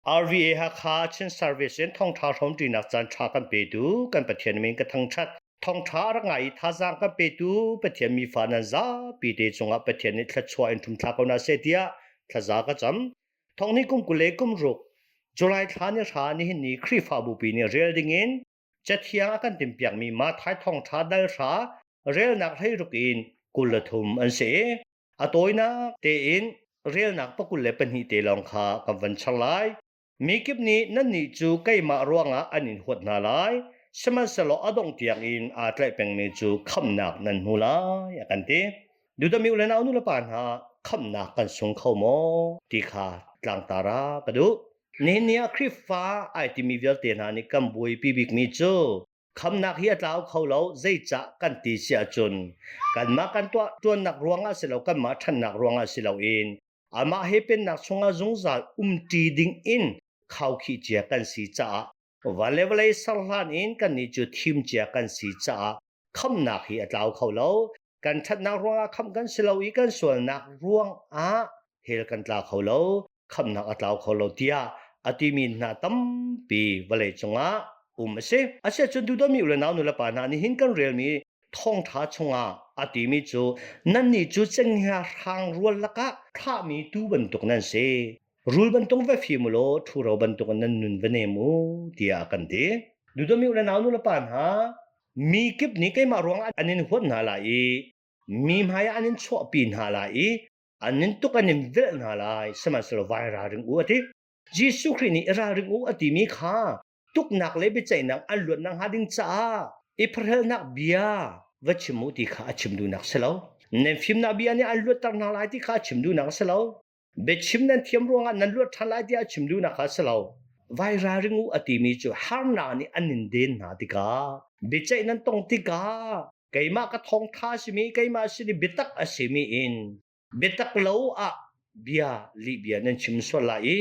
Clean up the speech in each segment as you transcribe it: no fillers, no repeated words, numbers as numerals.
RVA Hakha Chin Service in thawngṭha hrawmṭinak caan ṭha kan petu kan Pathian min ka thangṭhat. Thawngṭha a rak ngai i thazaang kan petu Pathian mi fa nan zapi te cungah Pathian nih thluachuah in ṭhumthla ko hna seh tiah thlaza ka cam. Thawng ni kum 20 le kum ruk July thla ni hra nihin ni Khrihfabu pi nih rel dingin Cathiang a kan timhpiakmi Matthai thawngṭha dal hra relnak 16 in 23 an si. A tawinak tein relnak 22 te lawng kha kan van char lai. Mi kip nih nannih cu keimah ruangah an in huat hna lai, sihmanhsehlaw a dongh tiangin aa tlaih pengmi cu khamhnak nan hmu lai, a kan ti. Dudami u le nau nu le pa hna, khamhnak kan sung kho maw ti kha tlangtar ah ka duh. Nihin ni ah Khrihfa ai timi vialte hna nih kan buaipi bikmi cu Khamnak hi a tlau kho lo zeicah kan ti si ahcun kanmah kan tuah ṭuannak ruangah si lo kanmah ṭhannak ruangah si loin amah he pennak chungah zungzal umṭi ding in khaukhih cia kan si caah van le vawlei ser hlan in kannih cu thim cia kan si caah khamnak hi a tlau kho lo. Kan ṭhatnak ruangah khamh kan si lo i kan sualnak ruangah hell kan tla kho lo. Khamhnak a tlau kho lo tiah a timi hna tampi vawlei cungah um a si. Asiahcun duhdawmi u le nau nulepa hna nihin kan relmi thawngṭha chungah a timi cu nannih cu cenghngia hrang rual lakah thlahmi tuu bantuk nan si. Rul bantuk va fim u law ṭhuro bantuk in nan nun va nem u tiah a kan ti. Duhdawmi u le nau nulepa hna mi kip nih keimah ruangah an in huat hna lai i mi hmaiah an in chuahpi hna lai i an in tuk an in velh hna lai sihmanhsehlaw vai ralring u a ti Jesuh Khrih nih i ralring u a timi kha tuknak le biaceihnak an luatnak hnga ding caah i pharhelnak bia va chim u ti kha a chim duhnak si lo nan fimnak bia nih an luatter hna lai ti kha a chim duhnak si lo biachim nan thiam ruangah nan luat ṭhan lai tiah a chim duhnak kha si lo vai ralring u a timi cu harnak nih an in den hna tikah biaceih nan tong tikah keimah ka thawngtha simi keimah sin i biatak a simi in biatak lo ah bia lih bia nan chim sual lai i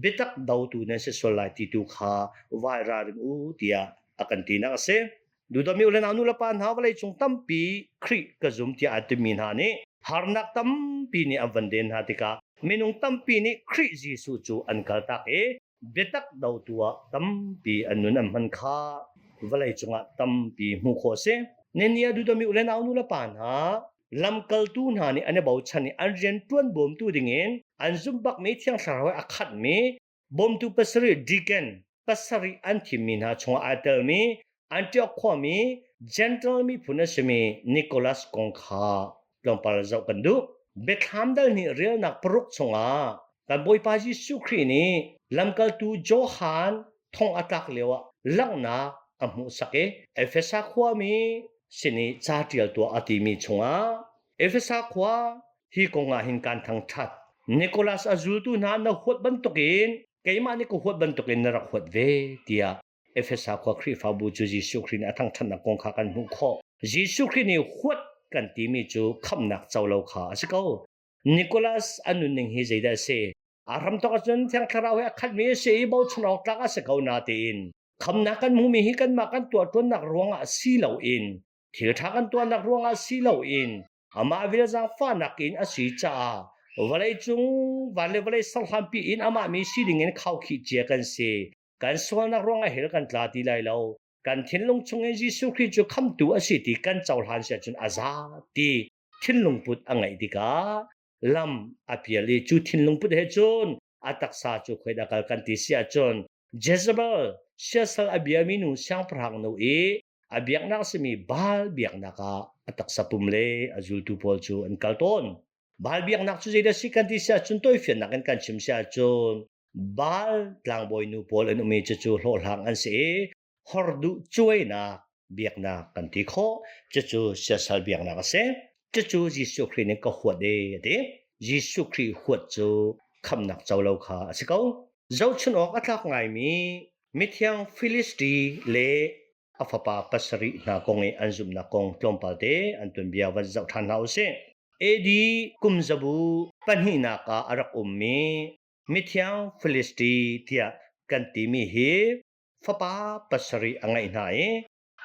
biatak dotu nan si sual lai ti tu kha vai ralring u tiah a kan tinak a si. Duhdawmi u le nau nu le pa hna vawlei cung tampi Khrih ka zum tiah aa timi hna nih harnak tampi nih an van den hna tikah minung tampi nih Khrih Jesuh cu an kaltak i biatak dotu ah tampi an nun an hman kha vawlei cungah tampi hmuh khawh a si. Nenia duhdawmi u le nau nu le pa hna lamkaltu hna nih an i bochan i an rian ṭuan bawmtu dingin an zumh bakmi Thiang Thlarau he a khatmi bawmtu pasarih deacon pasarih an thimmi hna chungah aa telmi Antioch khuami Gentile miphun a simi Nicholas kong kha tlawmpal zoh kan duh. Biathlam dal nih relnak paruk chungah kan Bawipa Jesuh Khrih nih lamkaltu Johan thong a tlak lioah langhnak a hmuhsak i Efesa khuami sin i ca ṭial tuah a timi chungah Efesa khua hi kong ah hin kaan thangṭhat. Nicholas a zultu hna na huat bantukin keimah nih ka huat bantukin na rak huat ve tiah Efesa khua Khrihfabu cu Jesuh Khrih nih a thangṭhatnak kong kha kan hmuh khawh. Jesuh Khrih nih huat kan timi cu khamhnak co lo kha a si ko. Nicholas a nunning hi zeidah a si? A hramthawk ahcun Thiang Thlarau he a khatmi a si i bochan awk tlak a si ko natein khamnak kan hmuhmi hi kanmah kan tuahṭuannak ruangah si loin thil ṭha kan tuahnak ruangah si loin amah vil zaangfahnak in a si caah vawleicung van le vawlei serhlampi in amah mi si dingin khaukhih cia kan si. Kan sualnak ruangah hell kan tla ti lai lo. Kan thinlung chungin Jesuh Khrih cu khamtu a si ti kan cohlan si ahcun a za ti thinlung put a ngeih tikah lam a pial i cu thinlung put he cun a taksa cu khoidah kal kan ti si ahcun Jezebel siasal a biami nu siangpahrang nu i a biaknak simi Baal biaknak ah a taksa pum le a zultu pawl cu an kal tawn. Baal biaknak cu zeidah si kan ti si ahcun tawifiannak in kan chim si ahcun Baal tlangbawi nu pawl an um i cucu hlawhhlang an si i horduh cuainak biaknak kan ti khawh. Cucu siasal biaknak a si. Cucu Jesuh Khrih nih ka huat e a ti. Jesuh Khrih huat cu khamhnak co lo kha a si ko. Zohchun awk a tlak ngaimi mithiang Filisti le a fapa pasarih hna kong i an zumhnak kong tlawmpal te an tuanbia van zoh ṭhan hna u sih. AD kum zabu pahnihnak ah a rak ummi mithiang Filisti tiah kan timi hi fapa pasarih a ngeih hna i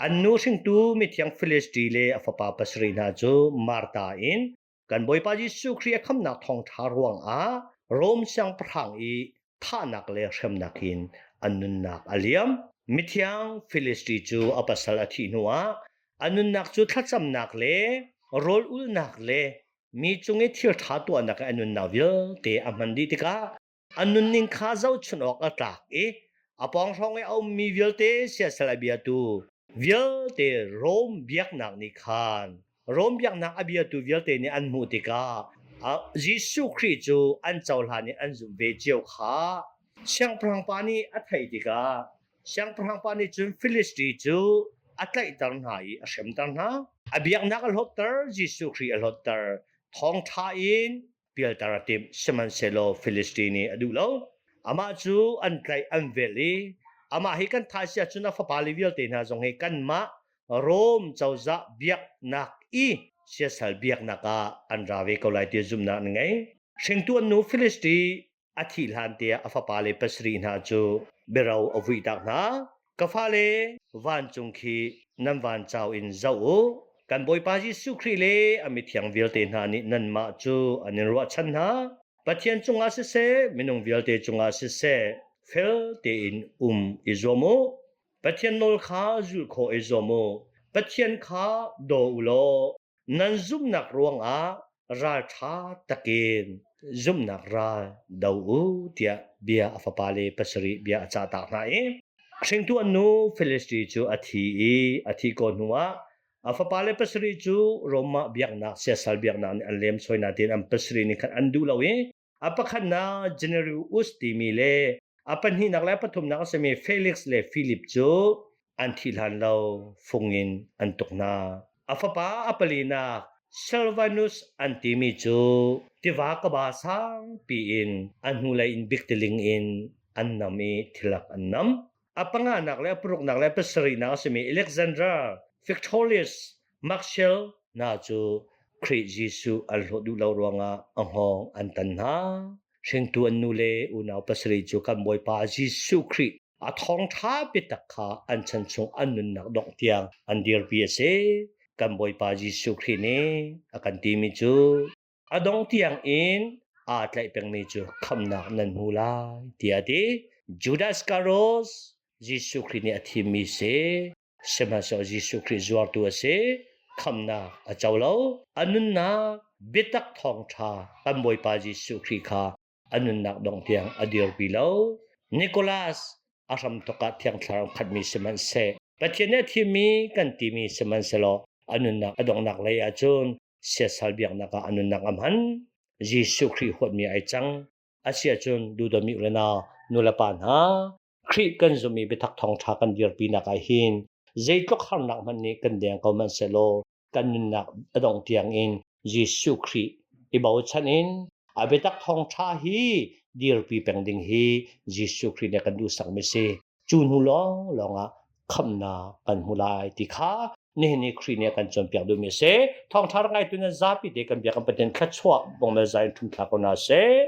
an nu hringtu mithiang Filisti le a fapa pasarih hna cu Marta in kan Bawipa Jesuh Khrih a khamnak thawngṭha ruangah Rom siangpahrang i. thahnak le hremnak in an nunnak a liam. Mithiang Filisti cu a pasal a thih hnuah a nunnak cu thlacamnak le rawl ulnak le mi cung i thil ṭha tuahnak i a nunnak vialte a hman dih tikah a nunning kha zohchunh awk a tlak i a pawng hrawng i a ummi vialte siasal a biatu vialte Rom biaknak nih khan Rom biaknak a biatu vialte nih an hmuh tikah Jesuh Khrih cu an cohlan i an zumh ve cio kha siangpahrang pa nih a theih tikah siangpahrang pa nih cun Filisti cu a tlaihter hna i a hremter hna. A biaknak a hlawtter, Jesuh Khrih a hlawtter. Thawngṭha in pialter a timh, sihmanhsehlaw Filisti nih a duh lo. Amah cu an tlaih an velh i amah hi kan thah si ahcun a fapale vialte hna zong hi kanmah Rom cozah biaknak i siasal biaknak ah an ra ve ko lai ti zumhnak an ngei. Hringtu an nu Filisti a thih hlan tiah a fapale pasarih hna cu biaro a vuihtak hna. Ka fale, vancung khi nan vancau in zoh u. Kan Bawipa Jesuh Khrih le a mithiang vialte hna nih nanmah cu an in ruahchan hna. Pathian cungah siseh, minung vialte cungah siseh, fel tein um i zuam u. Pathian nawl kha zulh khawh i zuam u. Pathian kha daw u law nan zumhnak ruangah ralṭha takin zumhnak ral do u tiah bia a fapale pasarih bia a cahtak hna i hringtu an nu Filisti cu a thi i a thih ko hnuah a fapale pasarih cu Rome ah biaknak siasal biaknak nih an lemsoi nain an pasarih nih khan an duh lo i A pakhatnak Generius timi le a pahnihnak le a pathumnak a simi Felix le Philip cu an thih hlan lo fung in an tuk hna. A fapa a palinak Silvanus an timi cu tiva kaba sangpi in a hnulei in biktiling in an nam i thilak an nam. A panganak le a paruknak le a pasarihnak a simi Alexander, Victorius, Maxwell hna cu Khrih Jesuh an hlawt duh lo ruangah a hngawng an tan hna. Hringtu an nu le unau pasarih cu kan Bawipa Jesuh Khrih a thawngṭha biatak kha an chan chung an nunnak dongh tiang an dirpi a si. Kan Bawipa Jesuh Khrih nih a kan timi cu a dong tiang in aa tlaih pengmi cu khamhnak nan hmu lai tiah a ti. Judas Iscariot Jesuh Khrih nih a thimmi si. Sihmanhsehlaw Jesuh Khrih zuartu a si. Khamhnak a co lo. A nunnak biatak thawngṭha kan Bawipa Jesuh Khrih kha a nunnak dongh tiang a dirpi lo. Nicholas a hramthawk ah Thiang Thlarau khatmi sihmanhseh Pathian nih a thimmi kan timi sihmanhsehlaw a nunnak a donghnak lei ahcun siasal biaknak ah a nunnak a hman. Jesuh Khrih huatmi ai cang. Asiahcun duhdawmi u le nau, nu le pa hna, Khrih kan zumh i biatak thawngṭha kan dirpinak ah hin zeitluk harnak hmanh nih kan deng ko hmanh sehlaw kan nunnak a dongh tiangin Jesuh Khrih i bochan in a biatak thawngṭha hi dirpi peng ding hi Jesuh Khrih nih a kan duhsakmi si. Cu hnu lawnglawng ah khamhnak kan hmu lai ti kha nihin ni Khrih nih a kan cawnpiak duhmi a si. Thawngṭha rak ngaitu nan zapi te kan bia kan Pathian thluachuah bongmel zai in ṭhum thla ko hna seh.